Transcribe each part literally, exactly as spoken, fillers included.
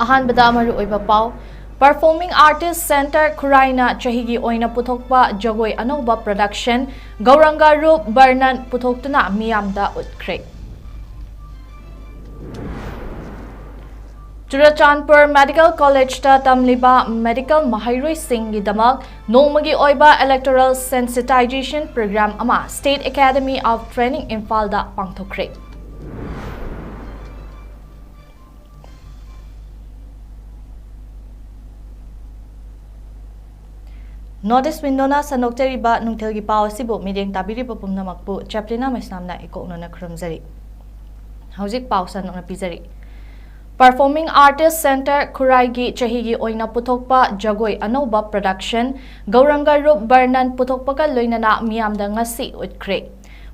ꯑꯍꯥꯟꯕꯗ ꯃꯔꯨꯑꯣꯏꯕ ꯄꯥꯎ꯫ Performing Artist Centre ꯈꯨꯔꯥꯏꯅ ꯆꯍꯤꯒꯤ ꯑꯣꯏꯅ ꯄꯨꯊꯣꯛꯄ ꯖꯒꯣꯏ ꯑꯅꯧꯕ production ꯒꯧꯔꯪꯒ ꯔꯨꯞ ꯕꯔꯅꯟ ꯄꯨꯊꯣꯛꯇꯨꯅ ꯃꯤꯌꯥꯝꯗ ꯎꯠꯈ꯭ꯔꯦ꯫ ꯆꯨꯔꯆꯥꯟꯄꯨꯔ ꯃꯦꯗꯤꯀꯦꯜ ꯀꯣꯂꯦꯖꯇ ꯇꯝꯂꯤꯕ ꯃꯦꯗꯤꯀꯦꯜ ꯃꯍꯩꯔꯣꯏꯁꯤꯡꯒꯤꯗꯃꯛ ꯅꯣꯡꯃꯒꯤ ꯑꯣꯏꯕ electoral sensitization program ꯑꯃ State Academy of Training ꯏꯝꯐꯥꯜꯗ ꯄꯥꯡꯊꯣꯛꯈ꯭ꯔꯦ꯫ North East Windowꯅ ꯁꯟꯗꯣꯛꯆꯔꯤꯕ ꯅꯨꯡꯊꯤꯜꯒꯤ ꯄꯥꯎ ꯑꯁꯤꯕꯨ ꯃꯤꯠꯌꯦꯡ ꯇꯥꯕꯤꯔꯤꯕ ꯄꯨꯝꯅꯃꯛꯄꯨ ꯆꯦꯄ꯭ꯂꯤꯅꯥ ꯃꯩꯁꯅꯥꯝꯅ ꯏꯀꯣꯛꯅꯅ ꯈꯨꯔꯨꯝꯖꯔꯤ꯫ ꯍꯧꯖꯤꯛ ꯄꯥꯎ ꯁꯟꯗꯣꯛꯅ ꯄꯤꯖꯔꯤ꯫ Performing Artist Centre ꯈꯨꯔꯥꯏꯒꯤ ꯆꯍꯤꯒꯤ ꯑꯣꯏꯅ ꯄꯨꯊꯣꯛꯄ ꯖꯒꯣꯏ ꯑꯅꯧꯕ production ꯒꯧꯔꯪꯒ ꯔꯨꯞ ꯕꯔꯅꯟ ꯄꯨꯊꯣꯛꯄꯒ ꯂꯣꯏꯅꯅ ꯃꯤꯌꯥꯝꯗ ꯉꯁꯤ ꯎꯠꯈ꯭ꯔꯦ꯫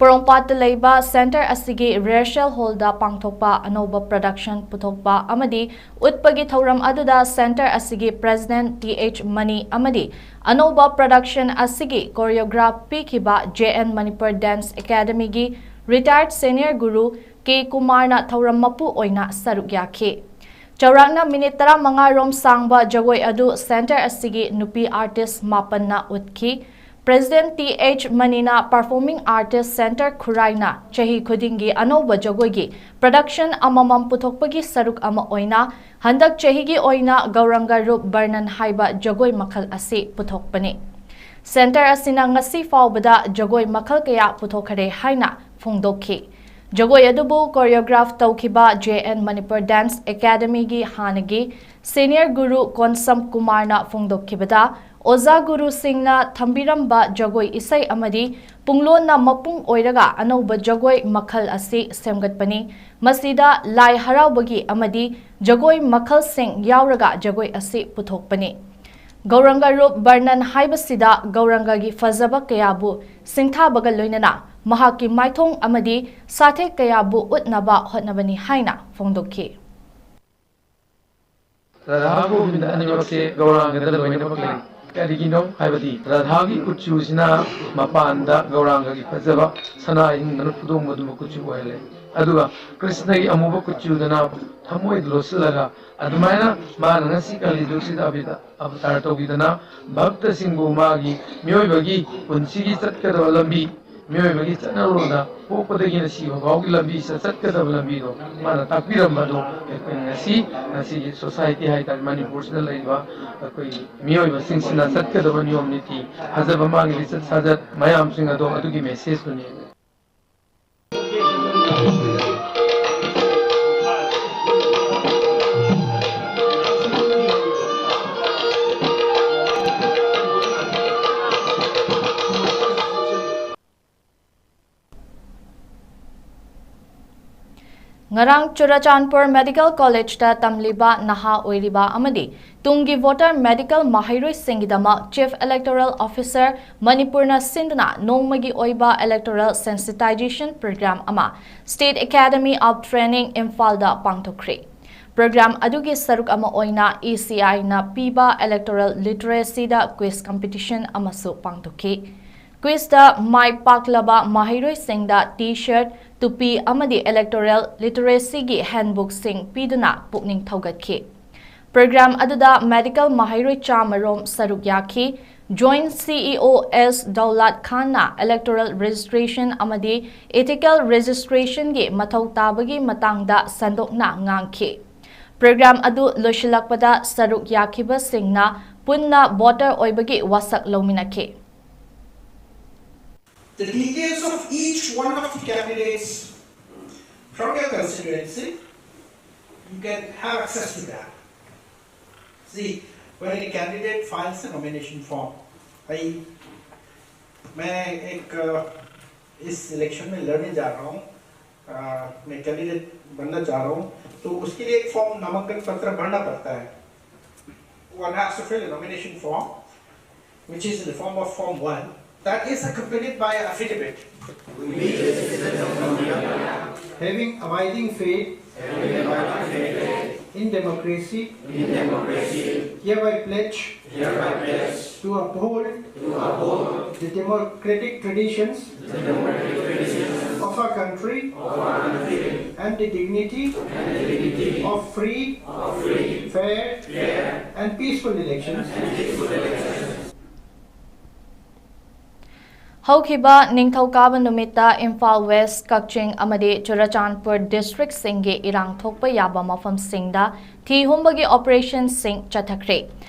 ꯄꯣꯔꯣꯝꯄꯥꯠꯇ ꯂꯩꯕ centre ꯑꯁꯤꯒꯤ rehearsal hallꯗ ꯄꯥꯡꯊꯣꯛꯄ ꯑꯅꯧꯕ production ꯄꯨꯊꯣꯛꯄ ꯑꯃꯗꯤ ꯎꯠꯄꯒꯤ ꯊꯧꯔꯝ ꯑꯗꯨꯗ centre ꯑꯁꯤꯒꯤ president ꯇꯤ ꯑꯩꯆ ꯃꯅꯤ ꯑꯃꯗꯤ ꯑꯅꯧꯕ production ꯑꯁꯤꯒꯤ choreograph ꯄꯤꯈꯤꯕ J and Manipur Dance Academyꯒꯤ retired senior guru ꯀꯦ ꯀꯨꯃꯥꯔꯅ ꯊꯧꯔꯝ ꯃꯄꯨ ꯑꯣꯏꯅ ꯁꯔꯨꯛ ꯌꯥꯈꯤ꯫ ꯆꯥꯎꯔꯥꯛꯅ ꯃꯤꯅꯤꯠ ꯇꯔꯥꯃꯉꯥ ꯔꯣꯝ ꯁꯥꯡꯕ ꯖꯒꯣꯏ ꯑꯗꯨ centre ꯑꯁꯤꯒꯤ ꯅꯨꯄꯤ artist ꯃꯥꯄꯟꯅ ꯎꯠꯈꯤ꯫ President ꯇꯤ ꯑꯩꯆ ꯃꯅꯤꯅ Performing Artist Centre ꯈꯨꯔꯥꯏꯅ ꯆꯍꯤ ꯈꯨꯗꯤꯡꯒꯤ ꯑꯅꯧꯕ ꯖꯒꯣꯏꯒꯤ production ꯑꯃꯃꯝ ꯄꯨꯊꯣꯛꯄꯒꯤ ꯁꯔꯨꯛ ꯑꯃ ꯑꯣꯏꯅ ꯍꯟꯗꯛ ꯆꯍꯤꯒꯤ ꯑꯣꯏꯅ ꯒꯧꯔꯪꯒ ꯔꯨꯞ ꯕꯔꯅꯟ ꯍꯥꯏꯕ ꯖꯒꯣꯏ ꯃꯈꯜ ꯑꯁꯤ ꯄꯨꯊꯣꯛꯄꯅꯤ꯫ Centre ꯑꯁꯤꯅ ꯉꯁꯤ ꯐꯥꯎꯕꯗ ꯖꯒꯣꯏ ꯃꯈꯜ ꯀꯌꯥ ꯄꯨꯊꯣꯛꯈꯔꯦ ꯍꯥꯏꯅ ꯐꯣꯡꯗꯣꯛꯈꯤ꯫ ꯖꯒꯣꯏ ꯑꯗꯨꯕꯨ choreograph ꯇꯧꯈꯤꯕ ꯖꯦ ꯑꯦꯟ ꯃꯅꯤꯄꯨꯔ Dance Academyꯒꯤ ꯍꯥꯟꯅꯒꯤ senior guru ꯀꯣꯟꯁꯝ ꯀꯨꯃꯥꯔꯅ ꯐꯣꯡꯗꯣꯛꯈꯤꯕꯗ, ꯑꯣꯖꯥ ꯒꯨꯔꯨꯁꯤꯡꯅ ꯊꯝꯕꯤꯔꯝꯕ ꯖꯒꯣꯏ ꯏꯁꯩ ꯑꯃꯗꯤ ꯄꯨꯡꯂꯣꯟꯅ ꯃꯄꯨꯡ ꯑꯣꯏꯔꯒ ꯑꯅꯧꯕ ꯖꯒꯣꯏ ꯃꯈꯜ ꯑꯁꯤ ꯁꯦꯝꯒꯠꯄꯅꯤ꯫ ꯃꯁꯤꯗ ꯂꯥꯏ ꯍꯔꯥꯎꯕꯒꯤ ꯑꯃꯗꯤ ꯖꯒꯣꯏ ꯃꯈꯜꯁꯤꯡ ꯌꯥꯎꯔꯒ ꯖꯒꯣꯏ ꯑꯁꯤ ꯄꯨꯊꯣꯛꯄꯅꯤ꯫ ꯒꯧꯔꯪꯒ ꯔꯨꯞ ꯕꯔꯅꯟ ꯍꯥꯏꯕꯁꯤꯗ ꯒꯧꯔꯪꯒꯒꯤ ꯐꯖꯕ ꯀꯌꯥꯕꯨ ꯁꯤꯡꯊꯥꯕꯒ ꯂꯣꯏꯅꯅ ꯃꯍꯥꯛꯀꯤ ꯃꯥꯏꯊꯣꯡ ꯑꯃꯗꯤ ꯁꯥꯊꯦꯛ ꯀꯌꯥꯕꯨ ꯎꯠꯅꯕ ꯍꯣꯠꯅꯕꯅꯤ ꯍꯥꯏꯅ ꯐꯣꯡꯗꯣꯛꯈꯤ꯫ ꯔꯥꯙꯥ ꯒꯣꯕꯤꯟꯗ ꯑꯅꯤꯃꯛꯁꯦ ꯒꯧꯔꯥꯡꯒꯗ ꯂꯣꯏꯅꯃꯛ ꯂꯩ꯫ ꯀꯔꯤꯒꯤꯅꯣ ꯍꯥꯏꯕꯗꯤ ꯔꯥꯙꯥꯒꯤ ꯀꯨꯆꯨꯁꯤꯅ ꯃꯄꯥꯟꯗ ꯒꯧꯔꯥꯡꯒꯒꯤ ꯐꯖꯕ ꯁꯅꯥ ꯑꯍꯤꯡꯕꯅ ꯐꯨꯗꯣꯡꯕꯗꯨꯕꯨ ꯀꯨꯆꯨ ꯑꯣꯏꯍꯜꯂꯦ꯫ ꯑꯗꯨꯒ ꯀ꯭ꯔꯤꯁꯅꯒꯤ ꯑꯃꯨꯕ ꯀꯨꯆꯨꯗꯨꯅ ꯊꯃꯣꯏꯗ ꯂꯣꯠꯁꯤꯜꯂꯒ, ꯑꯗꯨꯃꯥꯏꯅ ꯃꯥꯅ ꯉꯁꯤ ꯀꯂꯤꯖꯨꯒꯁꯤꯗ ꯑꯕꯤꯗ-, ꯑꯕꯇꯥꯔ ꯇꯧꯕꯤꯗꯅ, ꯚꯛꯇꯁꯤꯡꯕꯨ ꯃꯥꯒꯤ ꯃꯤꯑꯣꯏꯕꯒꯤ ꯄꯨꯟꯁꯤꯒꯤ ꯆꯠꯀꯗꯕ ꯂꯝꯕꯤ, ꯃꯤꯑꯣꯏꯕꯒꯤ ꯆꯠꯅꯔꯣꯜꯗ ꯄꯣꯛꯄꯗꯒꯤꯅ ꯁꯤꯕ ꯐꯥꯎꯒꯤ ꯂꯝꯕꯤꯁꯤꯗ ꯆꯠꯀꯗꯕ ꯂꯝꯕꯤꯗꯣ ꯃꯥꯅ ꯇꯥꯛꯄꯤꯔꯝꯕꯗꯣ ꯑꯩꯈꯣꯏꯅ ꯉꯁꯤ, ꯉꯁꯤꯒꯤ ꯁꯣꯁꯥꯏꯇꯤ ꯍꯥꯏꯇꯥꯔꯦ, ꯃꯅꯤꯄꯨꯔꯁꯤꯗ ꯂꯩꯔꯤꯕ ꯑꯩꯈꯣꯏꯒꯤ ꯃꯤꯑꯣꯏꯕꯁꯤꯡꯁꯤꯅ ꯆꯠꯀꯗꯕ ꯅꯤꯌꯣꯝ ꯅꯤꯇꯤ, ꯐꯖꯕ ꯃꯥꯒꯤ ꯂꯤꯆꯠ ꯁꯥꯖꯠ ꯃꯌꯥꯝꯁꯤꯡ ꯑꯗꯣ ꯑꯗꯨꯒꯤ ꯃꯦꯁꯦꯖꯇꯨꯅꯤ꯫ ꯉꯔꯥꯡ ꯆꯨꯔꯥꯆꯥꯟꯄꯨꯔ ꯃꯦꯗꯤꯀꯦꯜ ꯀꯣꯂꯦꯖꯇ ꯇꯝꯂꯤꯕ ꯅꯍꯥ ꯑꯣꯏꯔꯤꯕ ꯑꯃꯗꯤ ꯇꯨꯡꯒꯤ ꯚꯣꯇꯔ ꯃꯦꯗꯤꯀꯦꯜ ꯃꯍꯩꯔꯣꯏꯁꯤꯡꯒꯤꯗꯃꯛ ꯆꯤꯐ ꯏꯂꯦꯛꯇꯣꯔꯦꯜ ꯑꯣꯐꯤꯁꯔ ꯃꯅꯤꯄꯨꯔꯅ ꯁꯤꯟꯗꯨꯅ ꯅꯣꯡꯃꯒꯤ ꯑꯣꯏꯕ ꯏꯂꯦꯛꯇꯣꯔꯦꯜ ꯁꯦꯟꯁꯤꯇꯥꯏꯖꯦꯁꯟ ꯄ꯭ꯔꯣꯒ꯭ꯔꯥꯝ ꯑꯃ ꯁ꯭ꯇꯦꯠ ꯑꯦꯀꯥꯗꯃꯤ ꯑꯣꯐ ꯇ꯭ꯔꯦꯅꯤꯡ ꯏꯝꯐꯥꯜꯗ ꯄꯥꯡꯊꯣꯛꯈ꯭ꯔꯦ꯫ ꯄ꯭ꯔꯣꯒ꯭ꯔꯥꯝ ꯑꯗꯨꯒꯤ ꯁꯔꯨꯛ ꯑꯃ ꯑꯣꯏꯅ ꯏ ꯁꯤ ꯑꯥꯏꯅ ꯄꯤꯕ ꯏꯂꯦꯛꯇꯣꯔꯦꯜ ꯂꯤꯇꯔꯦꯁꯤꯗ ꯀ꯭ꯋꯤꯖ ꯀꯝꯄꯤꯇꯤꯁꯟ ꯑꯃꯁꯨ ꯄꯥꯡꯊꯣꯛꯈꯤ꯫ ꯀ꯭ꯋꯤꯖꯇ ꯃꯥꯏ ꯄꯥꯛꯂꯕ ꯃꯍꯩꯔꯣꯏꯁꯤꯡꯗ ꯇꯤ ꯁꯔꯠ, ꯇꯨꯄꯤ ꯑꯃꯗꯤ ꯏꯂꯦꯛꯇꯣꯔꯦꯜ ꯂꯤꯇꯔꯦꯁꯤꯒꯤ ꯍꯦꯟꯕꯨꯛꯁꯤꯡ ꯄꯤꯗꯨꯅ ꯄꯨꯛꯅꯤꯡ ꯊꯧꯒꯠꯈꯤ꯫ ꯄ꯭ꯔꯣꯒ꯭ꯔꯥꯝ ꯑꯗꯨꯗ ꯃꯦꯗꯤꯀꯦꯜ ꯃꯍꯩꯔꯣꯏ ꯆꯥꯃꯔꯣꯝ ꯁꯔꯨꯛ ꯌꯥꯈꯤ꯫ ꯖꯣꯏꯟꯠ ꯁꯤ ꯏ ꯑꯣ ꯑꯦꯁ ꯗꯧꯂꯥꯠ ꯈꯥꯟꯅ ꯏꯂꯦꯛꯇꯣꯔꯦꯜ ꯔꯦꯖꯤꯁꯇ꯭ꯔꯦꯁꯟ ꯑꯃꯗꯤ ꯏꯊꯤꯀꯦꯜ ꯔꯦꯖꯤꯁꯇ꯭ꯔꯦꯁꯟꯒꯤ ꯃꯊꯧ ꯇꯥꯕꯒꯤ ꯃꯇꯥꯡꯗ ꯁꯟꯗꯣꯛꯅ ꯉꯥꯡꯈꯤ꯫ ꯄ꯭ꯔꯣꯒ꯭ꯔꯥꯝ ꯑꯗꯨ ꯂꯣꯏꯁꯤꯜꯂꯛꯄꯗ ꯁꯔꯨꯛ ꯌꯥꯈꯤꯕꯁꯤꯡꯅ ꯄꯨꯟꯅ ꯚꯣꯇꯔ ꯑꯣꯏꯕꯒꯤ ꯋꯥꯁꯛ ꯂꯧꯃꯤꯟꯅꯈꯤ꯫ The details of each one of the candidates from your constituency, you can have access to that. See, when a candidate files a nomination form, I, मैं एक, अ, इस इलेक्शन में लड़ने जा रहा हूँ, अ, मैं कैंडिडेट बनना चाह रहा हूँ, तो उसके लिए एक फॉर्म, नामांकन पत्र भरना पड़ता है। One has to fill a nomination form, which is in the form of Form one. That is accompanied by an affidavit. Having abiding faith in democracy, hereby pledge to uphold the democratic traditions of our country and the dignity of free, fair, and peaceful elections. ꯍꯧꯈꯤꯕ ꯅꯤꯡꯊꯧꯀꯥꯕ ꯅꯨꯃꯤꯠꯇ Imphal west, ꯀꯛꯆꯤꯡ ꯑꯃꯗꯤ ꯆꯨꯔꯆꯥꯟꯄꯨꯔ ꯗꯤꯁꯇ꯭ꯔꯤꯛꯁꯤꯡꯒꯤ ꯏꯔꯥꯡ ꯊꯣꯛꯄ ꯌꯥꯕ ꯃꯐꯝꯁꯤꯡꯗ ꯊꯤ ꯍꯨꯝꯕꯒꯤ ꯑꯣꯄꯔꯦꯁꯟꯁꯤꯡ ꯆꯠꯊꯈ꯭ꯔꯦ꯫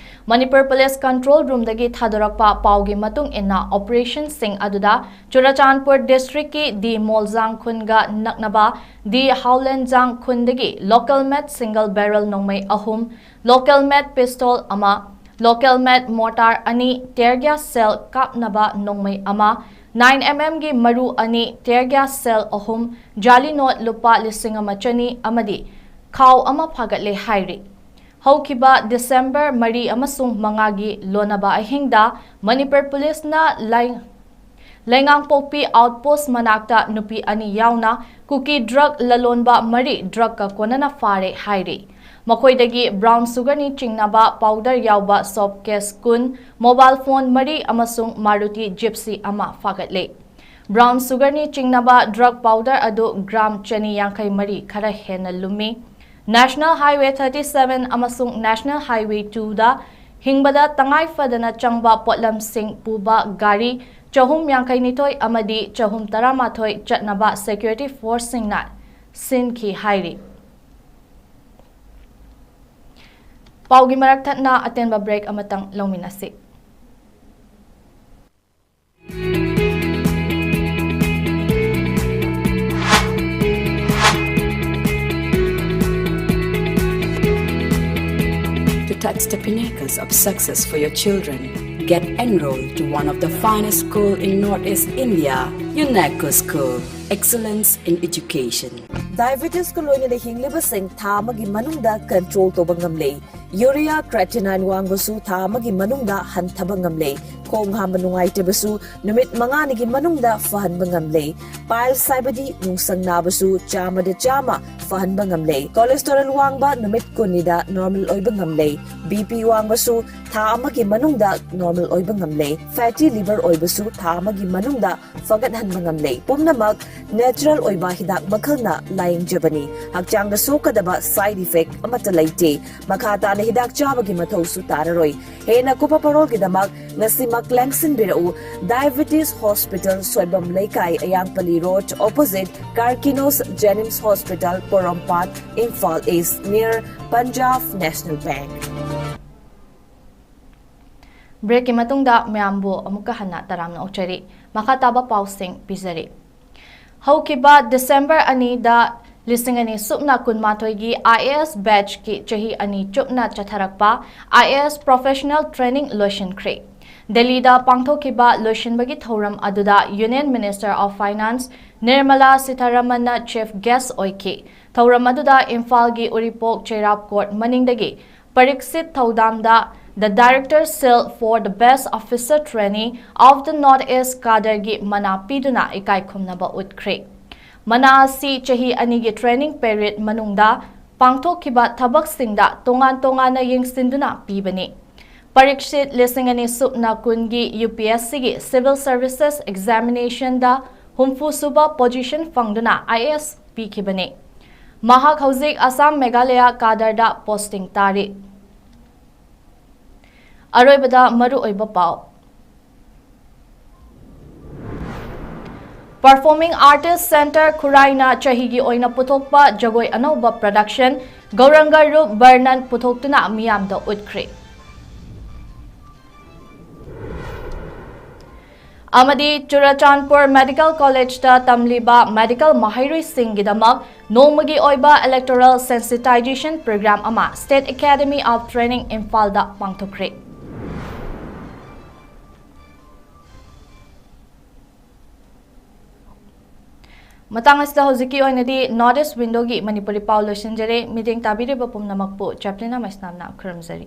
ꯃꯅꯤꯄꯨꯔ ꯄꯨꯂꯤꯁ ꯀꯟꯇ꯭ꯔꯣꯜ ꯔꯨꯝꯗꯒꯤ ꯊꯥꯗꯣꯔꯛꯄ ꯄꯥꯎꯒꯤ ꯃꯇꯨꯡ ꯏꯟꯅ, ꯑꯣꯄꯔꯦꯁꯟꯁꯤꯡ ꯑꯗꯨꯗ ꯆꯨꯔꯆꯥꯟꯄꯨꯔ ꯗꯤꯁꯇ꯭ꯔꯤꯛꯀꯤ ꯗꯤ ꯃꯣꯜꯖꯥꯡ ꯈꯨꯟꯒ ꯅꯛꯅꯕ ꯗꯤ ꯍꯥꯎꯂꯦꯟꯖꯥꯡ ꯈꯨꯟꯗꯒꯤ ꯂꯣꯀꯦꯜ ꯃꯦꯠ ꯁꯤꯡꯒꯜ ꯕꯦꯔꯦꯜ ꯅꯣꯡꯃꯩ ꯑꯍꯨꯝ, ꯂꯣꯀꯦꯜ ꯃꯦꯠ ꯄꯤꯁꯇꯣꯜ ꯑꯃ, ꯂꯣꯀꯦꯜ ꯃꯦꯠ ꯃꯣꯔꯇꯥꯔ ꯑꯅꯤ, ꯇꯤꯌꯔ ꯒ꯭ꯌꯥꯁ ꯁꯦꯜ ꯀꯥꯞꯅꯕ ꯅꯣꯡꯃꯩ ꯑꯃ, ꯅꯥꯏꯟ ꯑꯦꯝ ꯑꯦꯝꯒꯤ ꯃꯔꯨ ꯑꯅꯤ, ꯇꯤꯌꯔ ꯒ꯭ꯌꯥꯁ ꯁꯦꯜ ꯑꯍꯨꯝ, ꯖꯥꯂꯤ ꯅꯣꯠ ꯂꯨꯄꯥ ꯂꯤꯁꯤꯡ ꯑꯃ ꯆꯅꯤ ꯑꯃꯗꯤ ꯈꯥꯎ ꯑꯃ ꯐꯥꯒꯠꯂꯦ ꯍꯥꯏꯔꯤ꯫ ꯍꯧꯈꯤꯕ ꯗꯤꯁꯦꯝꯕꯔ ꯃꯔꯤ ꯑꯃꯁꯨꯡ ꯃꯉꯥꯒꯤ ꯂꯣꯟꯅꯕ ꯑꯍꯤꯡꯗ ꯃꯅꯤꯄꯨꯔ ꯄꯨꯂꯤꯁꯅ ꯂꯩ-, ꯂꯩꯉꯥꯡꯄꯣꯛꯄꯤ ꯑꯥꯎꯠꯄꯣꯁ꯭ꯠ ꯃꯅꯥꯛꯇ ꯅꯨꯄꯤ ꯑꯅꯤ ꯌꯥꯎꯅ ꯀꯨꯀꯤ ꯗ꯭ꯔꯒ ꯂꯂꯣꯟꯕ ꯃꯔꯤ ꯗ꯭ꯔꯒꯀ ꯀꯣꯟꯅꯅ ꯐꯥꯔꯦ ꯍꯥꯏꯔꯤ꯫ ꯃꯈꯣꯏꯗꯒꯤ ꯕ꯭ꯔꯥꯎꯟ ꯁꯨꯒꯔꯅꯤ ꯆꯤꯡꯅꯕ ꯄꯥꯎꯗꯔ ꯌꯥꯎꯕ ꯁꯣꯞ ꯀꯦꯁ ꯀꯨꯟ, ꯃꯣꯕꯥꯏꯜ ꯐꯣꯟ ꯃꯔꯤ ꯑꯃꯁꯨꯡ ꯃꯥꯔꯨꯇꯤ ꯖꯤꯞꯁꯤ ꯑꯃ ꯐꯥꯒꯠꯂꯦ꯫ ꯕ꯭ꯔꯥꯎꯟ ꯁꯨꯒꯔꯅꯤ ꯆꯤꯡꯅꯕ ꯗ꯭ꯔꯒ ꯄꯥꯎꯗꯔ ꯑꯗꯨ ꯒ꯭ꯔꯥꯝ ꯆꯅꯤ ꯌꯥꯡꯈꯩ ꯃꯔꯤ ꯈꯔ ꯍꯦꯟꯅ ꯂꯨꯝꯃꯤ꯫ ꯅꯦꯁꯅꯦꯜ ꯍꯥꯏꯋꯦ ꯊꯥꯔꯇꯤ ꯁꯚꯦꯟ ꯑꯃꯁꯨꯡ ꯅꯦꯁꯅꯦꯜ ꯍꯥꯏꯋꯦ ꯇꯨꯗ ꯍꯤꯡꯕꯗ ꯇꯉꯥꯏ ꯐꯗꯅ ꯆꯪꯕ ꯄꯣꯠꯂꯝꯁꯤꯡ ꯄꯨꯕ ꯒꯥꯔꯤ ꯆꯍꯨꯝ ꯌꯥꯡꯈꯩ ꯅꯤꯊꯣꯏ ꯑꯃꯗꯤ ꯆꯍꯨꯝ ꯇꯔꯥꯃꯥꯊꯣꯏ ꯆꯠꯅꯕ ꯁꯦꯀ꯭ꯌꯨꯔꯤꯇꯤ ꯐꯣꯔꯁꯁꯤꯡꯅ ꯁꯤꯟꯈꯤ ꯍꯥꯏꯔꯤ꯫ ꯄꯥꯎꯒꯤ ꯃꯔꯛ ꯊꯠꯅ ꯑꯇꯦꯟꯕ ꯕ꯭ꯔꯦꯛ ꯑꯃꯇꯪ ꯂꯧꯃꯤꯟꯅꯁꯤ꯫ To touch the pinnacles of success for your children, get enrolled to one of the finest school in Northeast India, UNESCO School. Excellence in education. Diabetes ꯀ ꯂꯣꯏꯅꯅ ꯍꯤꯡꯂꯤꯕꯁꯤꯡ ꯊꯥ ꯑꯃꯒꯤ ꯃꯅꯨꯡꯗ ꯀꯟꯇ꯭ꯔꯣꯜ ꯇꯧꯕ ꯉꯝꯂꯦ꯫ ꯌꯨꯔꯤꯌꯥ ꯀ꯭ꯔꯦꯇꯤꯅꯥꯏꯟ ꯋꯥꯡꯕꯁꯨ ꯊꯥ ꯑꯃꯒꯤ ꯃꯅꯨꯡꯗ ꯍꯟꯊꯕ ꯉꯝꯂꯦ꯫ ꯈꯣꯡ ꯍꯥꯝꯕ ꯅꯨꯡꯉꯥꯏꯇꯕꯁꯨ ꯅꯨꯃꯤꯠ ꯃꯉꯥꯅꯤꯒꯤ ꯃꯅꯨꯡꯗ ꯐꯍꯟꯕ ꯉꯝꯂꯦ꯫ Piles ꯍꯥꯏꯕꯗꯤ ꯅꯨꯡꯁꯪ ꯅꯥꯕꯁꯨ ꯆꯥꯝꯃꯗ ꯆꯥꯝꯃ ꯐꯍꯟꯕ ꯉꯝꯂꯦ꯫ Cholesterol ꯋꯥꯡꯕ ꯅꯨꯃꯤꯠ ꯀꯨꯟꯅꯤꯗ normal ꯑꯣꯏꯕ ꯉꯝꯂꯦ꯫ BP ꯋꯥꯡꯕꯁꯨ ꯊꯥ ꯑꯃꯒꯤ ꯃꯅꯨꯡꯗ normal ꯑꯣꯏꯕ ꯉꯝꯂꯦ꯫ Fatty liver ꯑꯣꯏꯕꯁꯨ ꯊꯥ ꯑꯃꯒꯤ ꯃꯅꯨꯡꯗ ꯐꯒꯠꯍꯟꯕ ꯉꯝꯂꯦ꯫ ꯄꯨꯝꯅꯃꯛ natural ꯑꯣꯏꯕ ꯍꯤꯗꯥꯛ ꯃꯈꯜꯅ ꯂꯥꯌꯦꯡꯖꯕꯅꯤ꯫ ꯍꯛꯆꯥꯡꯗ ꯁꯣꯛꯀꯗꯕ side effect ꯑꯃꯠꯇ ꯂꯩꯇꯦ꯫ ꯃꯈꯥ ꯇꯥꯅ ꯍꯤꯗꯥꯛ ꯆꯥꯕꯒꯤ ꯃꯊꯧꯁꯨ ꯇꯥꯔꯔꯣꯏ꯫ ꯍꯦꯟꯅ ꯀꯨꯞꯄ ꯄꯔꯣꯜꯒꯤꯗꯃꯛ ꯉꯁꯤꯃꯛ ꯂꯦꯡꯁꯤꯟꯕꯤꯔꯛꯎ꯫ Diabetes Hospital, ꯁꯣꯏꯕꯝ ꯂꯩꯀꯥꯏ, ꯑꯌꯥꯡꯄꯜꯂꯤ Road, opposite Karkinos Jenims Hospital, ꯄꯣꯔꯣꯝꯄꯥꯠ, Imphal East, near Punjab National Bank꯫ Breakꯀꯤ ꯃꯇꯨꯡꯗ ꯃꯌꯥꯝꯕꯨ ꯑꯃꯨꯛꯀ ꯍꯟꯅ ꯇꯔꯥꯝꯅ ꯑꯣꯛꯆꯔꯤ꯫ ꯃꯈꯥ ꯇꯥꯕ ꯄꯥꯎꯁꯤꯡ ꯄꯤꯖꯔꯤ꯫ ꯍꯧꯈꯤꯕ December ꯑꯅꯤꯗ ꯂꯤꯁꯤꯡ ꯑꯅꯤ ꯁꯨꯞꯅ ꯀꯨꯟꯃꯥꯊꯣꯏꯒꯤ IAS batchꯀꯤ ꯆꯍꯤ ꯑꯅꯤ ꯆꯨꯞꯅ ꯆꯠꯊꯔꯛꯄ IAS professional training ꯂꯣꯏꯁꯤꯟꯈ꯭ꯔꯦ꯫ ꯗꯦꯜꯂꯤꯗ ꯄꯥꯡꯊꯣꯛꯈꯤꯕ ꯂꯣꯏꯁꯤꯟꯕꯒꯤ ꯊꯧꯔꯝ ꯑꯗꯨꯗ Union Minister of Finance Nirmala Sitharamanꯅ chief guest ꯑꯣꯏꯈꯤ꯫ ꯊꯧꯔꯝ ꯑꯗꯨꯗ ꯏꯝꯐꯥꯜꯒꯤ ꯎꯔꯤꯄꯣꯛ ꯆꯩꯔꯥꯞ court ꯃꯅꯤꯡꯗꯒꯤ ꯄꯔꯤꯛꯁꯤꯠ ꯊꯧꯗꯥꯝꯗ The Director Seal for the Best Officer Trainee of the North East cadreꯒꯤ ꯃꯅꯥ ꯄꯤꯗꯨꯅ ꯏꯀꯥꯏ ꯈꯨꯝꯅꯕ ꯎꯠꯈ꯭ꯔꯦ꯫ ꯃꯅꯥ ꯑꯁꯤ ꯆꯍꯤ ꯑꯅꯤꯒꯤ training period ꯃꯅꯨꯡꯗ ꯄꯥꯡꯊꯣꯛꯈꯤꯕ ꯊꯕꯛꯁꯤꯡꯗ ꯇꯣꯉꯥꯟ ꯇꯣꯉꯥꯟꯅ ꯌꯦꯡꯁꯤꯟꯗꯨꯅ ꯄꯤꯕꯅꯤ꯫ ꯄꯔꯤꯛꯁꯤꯠ ꯂꯤꯁꯤꯡ ꯑꯅꯤ ꯁꯨꯞꯅ ꯀꯨꯟꯒꯤ UPSCꯒꯤ Civil Services Examinationꯗ ꯍꯨꯝꯐꯨ ꯁꯨꯕ position ꯐꯪꯗꯨꯅ IAS ꯄꯤꯈꯤꯕꯅꯤ꯫ ꯃꯍꯥꯛ ꯍꯧꯖꯤꯛ ꯑꯁꯥꯝ ꯃꯦꯘꯥꯂꯌꯥ cadreꯗ posting ꯇꯥꯔꯤ꯫ ꯑꯔꯣꯏꯕꯗ ꯃꯔꯨꯑꯣꯏꯕ ꯄꯥꯎ꯫ Performing Artist Centre ꯈꯨꯔꯥꯏꯅ ꯆꯍꯤꯒꯤ ꯑꯣꯏꯅ ꯄꯨꯊꯣꯛꯄ ꯖꯒꯣꯏ ꯑꯅꯧꯕ production ꯒꯧꯔꯪꯒ ꯔꯨꯞ ꯕꯔꯅꯟ ꯄꯨꯊꯣꯛꯇꯨꯅ ꯃꯤꯌꯥꯝꯗ ꯎꯠꯈ꯭ꯔꯦ꯫ ꯑꯃꯗꯤ ꯆꯨꯔꯆꯥꯟꯄꯨꯔ Medical Collegeꯇ ꯇꯝꯂꯤꯕ medical ꯃꯍꯩꯔꯣꯏꯁꯤꯡꯒꯤꯗꯃꯛ ꯅꯣꯡꯃꯒꯤ ꯑꯣꯏꯕ electoral sensitization program ꯑꯃ State Academy of Training ꯏꯝꯐꯥꯜꯗ ꯄꯥꯡꯊꯣꯛꯈ꯭ꯔꯦ꯫ ꯃꯇꯥꯡ ꯑꯁꯤꯗ ꯍꯧꯖꯤꯛꯀꯤ ꯑꯣꯏꯅꯗꯤ North East Windowꯒꯤ ꯃꯅꯤꯄꯨꯔꯤ ꯄꯥꯎ ꯂꯣꯏꯁꯤꯟꯖꯔꯦ꯫ ꯃꯤꯠꯌꯦꯡ ꯇꯥꯕꯤꯔꯤꯕ ꯄꯨꯝꯅꯃꯛꯄꯨ ꯆꯦꯄ꯭ꯂꯤꯟ ꯑꯃꯁꯅꯥꯝꯅ ꯈꯨꯔꯨꯝꯖꯔꯤ꯫